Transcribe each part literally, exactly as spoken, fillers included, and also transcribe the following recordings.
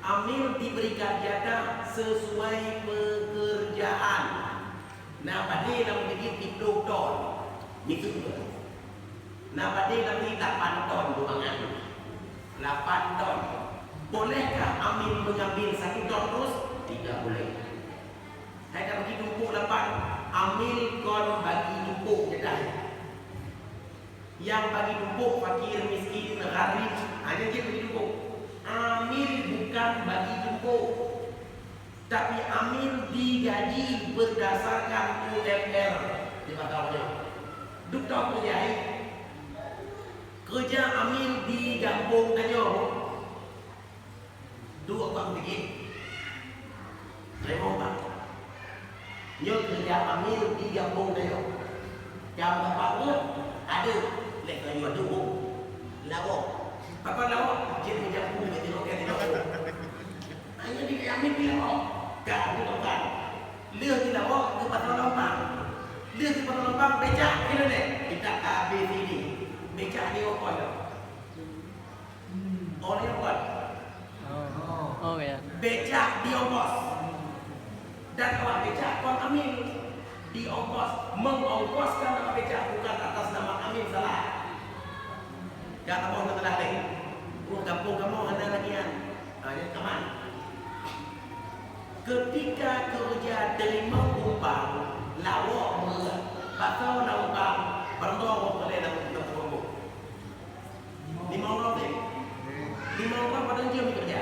Amil diberikan jatah sesuai pekerjaan. Na padé lam bikin tiplôh ton. Miseue. Na padé lam ni lapan ton bumangan. Lapan ton. Bolehkah amil mengambil satu ton terus? Tidak boleh. Hai dah bagi tumpuk lapan, amil kon bagi tumpuk jatah. Yang bagi tumpuk fakir, miskin, gharib, hanya dia bagi tumpuk. Amil bukan bagi tumpuk, tapi amil digaji berdasarkan U M R di Batam. Duk tahu kerja, eh? Kerja amil di gampông tanyoe. Duek bak bikin. Limong bak. Nyoe kerja amil di gampông tanyoe. Jam empat pun ada. Lek tanyoe ada pun. Lawok. Apa lawok? Jin menjapu dengan tengok, tengok. Hanya di amil di lawok. Kan, di lawok. Leuh di lawok ke pasar lompang. Leuh di pasar lompang, becak kilo deh. Kita A B C D. Becak di okon. Orang yang kuat. Oh, oh ya. Becak diongkos. Dan awak becak kon amil diongkos, mengongkoskan awak becak bukan atas nama amil, salah. Gak kamoe na salah lé. Ureueng gampông kamoe hana lagèe nyan. Ha, nyan aman. Ketika keureuja teurimong upah, lawok meuruah, pasoe lam upah, peureulèe lam upah. Limong droe teuh. Limong droe padum jeuem keureuja?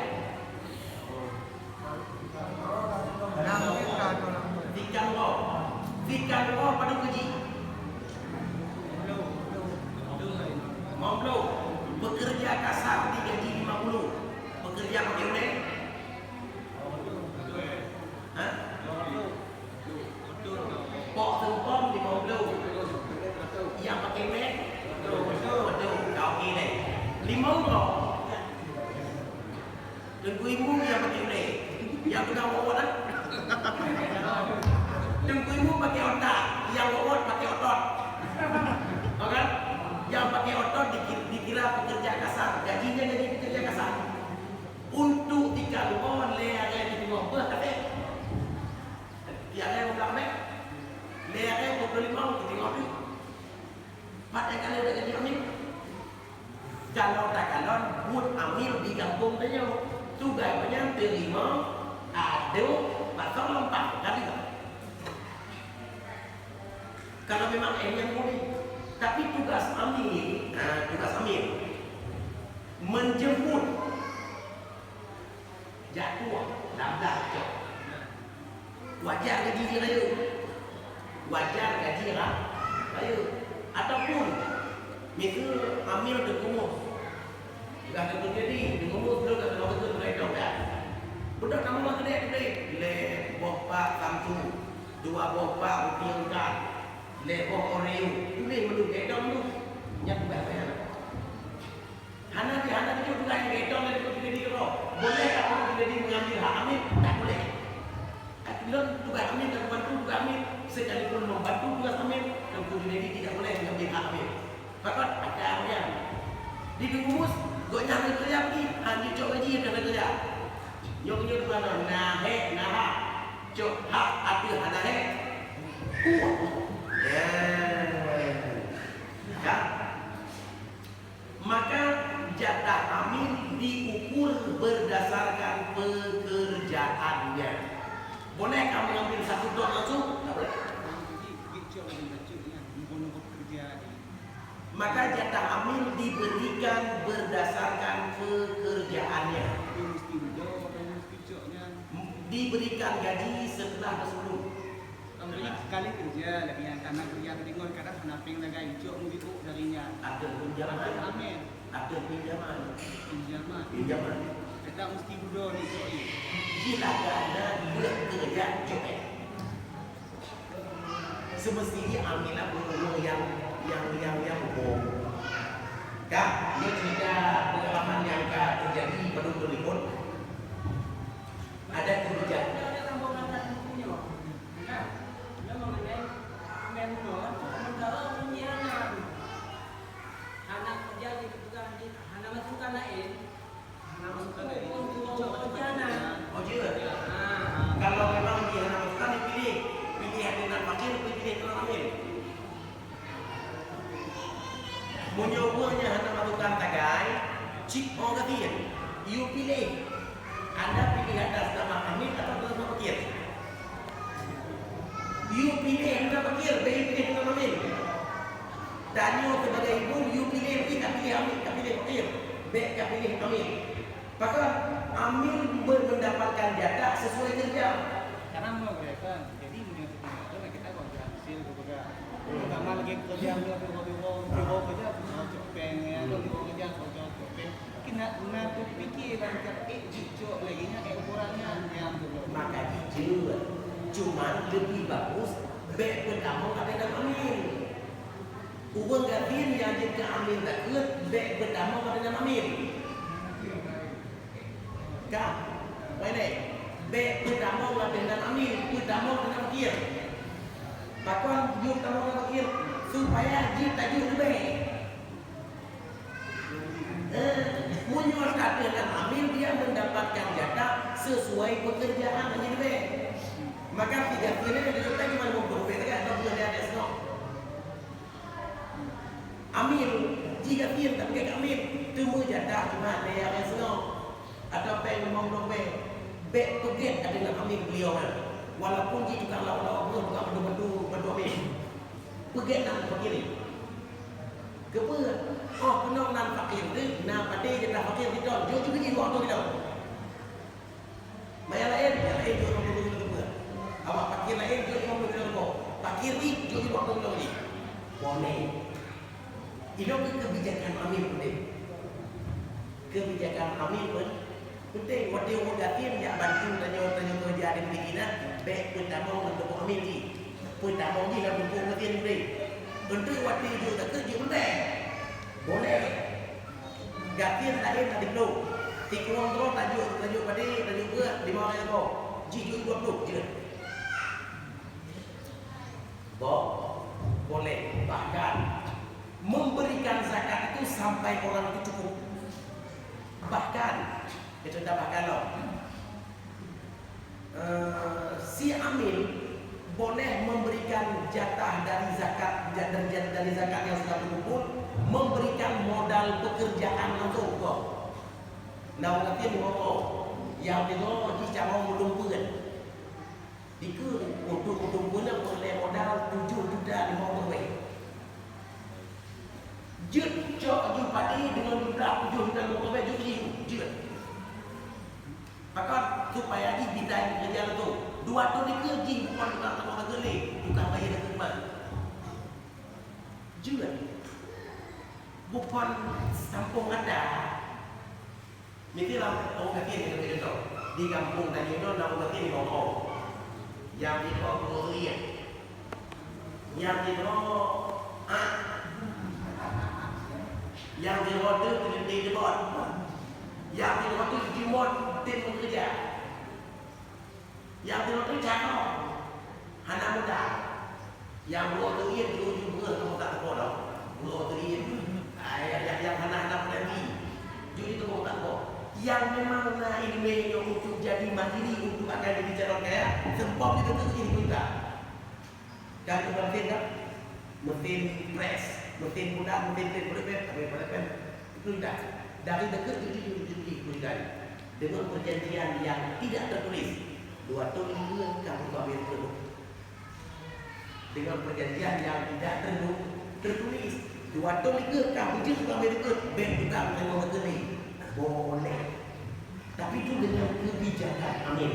Tiga droe. Tiga droe padum gaji? Lima puluh. Pekerja kasar digaji lima puluh. Pekerja pakai ulèe? Ha? Pok seumpom limong ploh. Nyang pakai mèh? Ploh. Ka oke deh. Limong ploh. Teungku Ibu nyang pakai mèh. Nyang peugah wot-wot, ah? Teungku Ibu pakai otak, nyang wot-wot pakai otot. Tahu kan? Nyang pakai otot diki-, dikira pekerja kasar. Gajinya gaji pekerja kasar. Untuk tika lupa lé aré di tengok beuh katé. Di aré muka meh. Lé aré pukul lima di tengok tu. Pat nyang kali dah gaji amil. Kalau tak kalon buet amil di gampông tanyoe. Tugai banyak terima, aduh, pasal lompat kali. Kalau memang eh nyang boleh. Tapi tugas amil, ha, tugas amil menjemput jatuh lam blah cok. Wajar gaji dia rayeuk. Wajar gaji ra-, rayeuk. Ataupun miseue amil teukumus. Gah teupeujadi, teukumus lôn gah teupeujadi lôn gah teupeujadi. Beudôh kamoe meukeudeh-keudeh, lé boh pak samsu, dua boh pak ruti ungkat, lé boh Oreo, tuléh meunurot edong tu. Nyan tugaih manyang. Hana di, hana dijok tugaih edong lé teupeujadi keudroe. Boleh tak teupeujadi mengambil hak amil? Tak boleh. Lôn tugaih amil dan bantu tugaih amil, sekalipun membantu tugas amil, teupeujadi tidak boleh mengambil hak amil. Pakon ada nyan. Di teukumus, gobnyan hana keureuja pih, han jicok gaji hana keureuja. Nyoe-nyoe dua nyoe, na hék, na hak. Cok hak ateueh hana hék. Uh. Ya. Ya. Maka jatah amil diukur berdasarkan pekerjaannya. Bolehkah mengambil satu ton langsung? Tak boleh. Maka jatah amil diberikan berdasarkan pekerjaannya. Diberikan gaji setelah tersebut. Sekali kerja lagi yang karena kerja tengok kadang hana peng lagi cok mubi dari nya. Ada pinjaman. Amin. Ada pinjaman. Pinjaman. Pinjaman. Kita mesti budo ni cok ni. Jika ada buat kerja cok. Semestinya aminah berumur yang yang yang yang umum. Kak, ini cerita pengalaman yang kak terjadi pada pun. Ada kebijakan. Cit 'oh gasien, yue piléh. Anda piléh atas nama Amin atau atas nama Pakir? Yue piléh nama Pakir, bèk yue piléh nama Amin. Tanyoe sibagai ibu, yue piléh, bèk kapiléh Amin, kapiléh Pakir, bèk kapiléh Amin. Pakon? Amin mendapatkan jatah sesuai kerja. Sekarang mau kelihatan. Jadi, meunyoe teurimong tu, kita kok hasil tu peugah. Pertama lagi kerja, biro, biro, biro kerja, cok peng, ya, biro kerja, cok peng. Kena, na terpikir dan cak, eh, jicok lagi nya, eh, ukurannya, nyang tu. Maka jijeuet. Cuman lebih bagus bèk peutamong ateueh nama Amin. Ureueng gasien nyang jeuet keu Amin takheun bèk peutamong ateueh nama Amin. Ka, wai lé. Bèk peutamong ateueh nama Amin, peutamong ateueh nama Pakir. Pakon jeuet peutamong ateueh nama Pakir? Supaya jeuet tajok leubeh. Eh, meunyoe ateueh nama Amin, dia mendapatkan jatah sesuai pekerjaan nyang jibri. Maka tiga pilihan itu tadi cuma lima puluh rupiah saja, atau boleh ada slot. Amin, jih gasien tapi keu Amin, teuma jatah cuma lhèe rupiah slot. Atau pèng limong rupiah. Bèk peugèt ateueh nama Amin beliau nyan. Walaupun jih tukang lawa-lawa breuh, tukang bantu-bantu, bantu Amin. Peugèt nan Pakir. Keupeue? Oh, keunoe nan Pakir teuh, na padé jatah Pakir diton. Jok juga jih dua puluh kilo. Maya laén, maya laén jok lima puluh kilo keupeue? Awak Pakir laén jok lima puluh kilo keupeue? Pakir jih jok lima puluh kilo jih. Boleh. Inoe keuh kebijakan Amin penting. Kebijakan Amin pun penting. Watèe ureueng gasien jak bantu tanyoe, tanyoe keureuja di Filipina, bèk peutamong lam tuboh Amin jih. Peutamong jih lam tuboh gasien jih. Untuk watèe jeuet takheun jeuet leubeh. Boleh. Gasien laén na diploh. Sikueng droe tajok, tajok padé, tajok breueh, lima ribèe. Jih jeuet dua puluh, jeuet. Bo-, boleh. Bahkan, memberikan zakat itu sampai orang itu cukup. Bahkan, itu tambahkan loh. Eh, si Amin boleh memberikan jatah dari zakat, ja-, dari, dari zakat yang sudah terkumpul, memberikan modal pekerjaan langsung. Boh. Nah, mungkin mau, yang kedua, jih cara meulumpeuen. Dikeue untuk meulumpeuen boleh modal tujoh juta lima puluh ribu. Jeuet cok jih padé deungon jumlah tujoh juta lima puluh ribu, jeuet jih, jeuet. Pakon? Supaya jih bisa bekerja langsung. Dua thôn dikeue jih bukon tukang tamong lagèe lé, tukang bayar lagèe mah. Jeuet. Bukon sampông ata. Meusti lam ureueng gasien nyang geutanyoe. Di gampông tanyoe nyoe na ureueng gasien limong droe. Nyang sidroe guru teubiet. Nyang sidroe, ah. Nyang sidroe teuh teubiet teuh bot. Nyang sidroe teuh jimot tem meukeureuja. Nyang sidroe teuh cakong. Hana mudah. Nyang guru teubiet jeuet jih breueh kamoe tak teupeue tau. Guru teubiet. Ah, nyang, nyang, nyang hana, hana mudah jih. Jeuet jih teupeue tak teupeue. Nyang memang na ileumèe nyoe untuk jadi mandiri, untuk akan jadi calon kaya, seumpom jih teubiet jih breueh. Dan itu mesin kan? Mesin pres, mesin bulat, mesin pres, pres, pres, pres, pres. Itu dah. Dari dekat tujuh tujuh tujuh tujuh dari. Dengan perjanjian yang tidak tertulis. Dua tahun lima kamu ambil dulu. Dengan perjanjian yang tidak tertu-, tertulis. Dua tahun lima kamu juga ambil dulu. Bèk juga memang tertulis. Boleh. Tapi itu dengan kebijakan. Amin.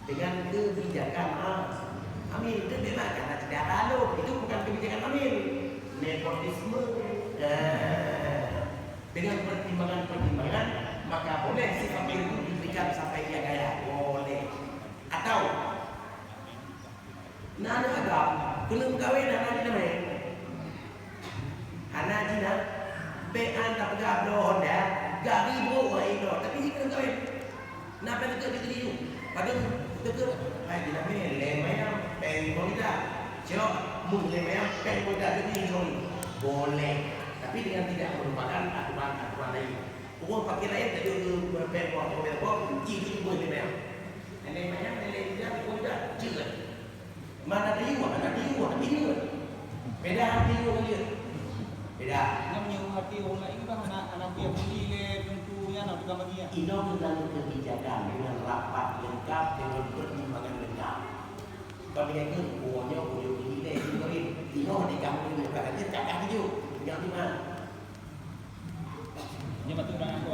Dengan kebijakan, ah, Amin, itu memang karena tidak lalu. Itu bukan kebijakan Amin. Nepotisme. Eh, dengan pertimbangan-pertimbangan, maka boleh si fakir itu diberikan sampai dia kaya. Boleh. Atau, na aneuk agam, keuneuk meukawen hana jih namè. Hana jih na, bèk an tapeugah bloe Honda, gari brôk hai inoe, tapi jih keuneuk kawén. Na pèng teukeuk jih teuju. Padahai teukeuk, hai jih na mè, lé mayam, pèng limong juta. Cok, meuh lé mayam, pèng limong juta, jadi limong. Boleh. Tapi dengan tidak melupakan aturan-aturan lain. Ureueng fakir laén tajok keu pèng boh, pèng boh, jih teuju meuh lé mayam. Lé mayam, lé limong juta, limong juta, jeuet. Mana tayue, mana tayue, tayue. Beda tayue ngon jeuet. Beda. Ngon meunyoe Orang lain bah anak, anak dia beli le tentu nyan nak tukang bagi ya. Inoe keunan kebijakan dengan rapat lengkap, dengan pertimbangan lengkap. Bandingan ke uangnya boleh beli le, beri. Inoe di kampung bukan aja cakap tuju. Yang lima. Ini betul dengan aku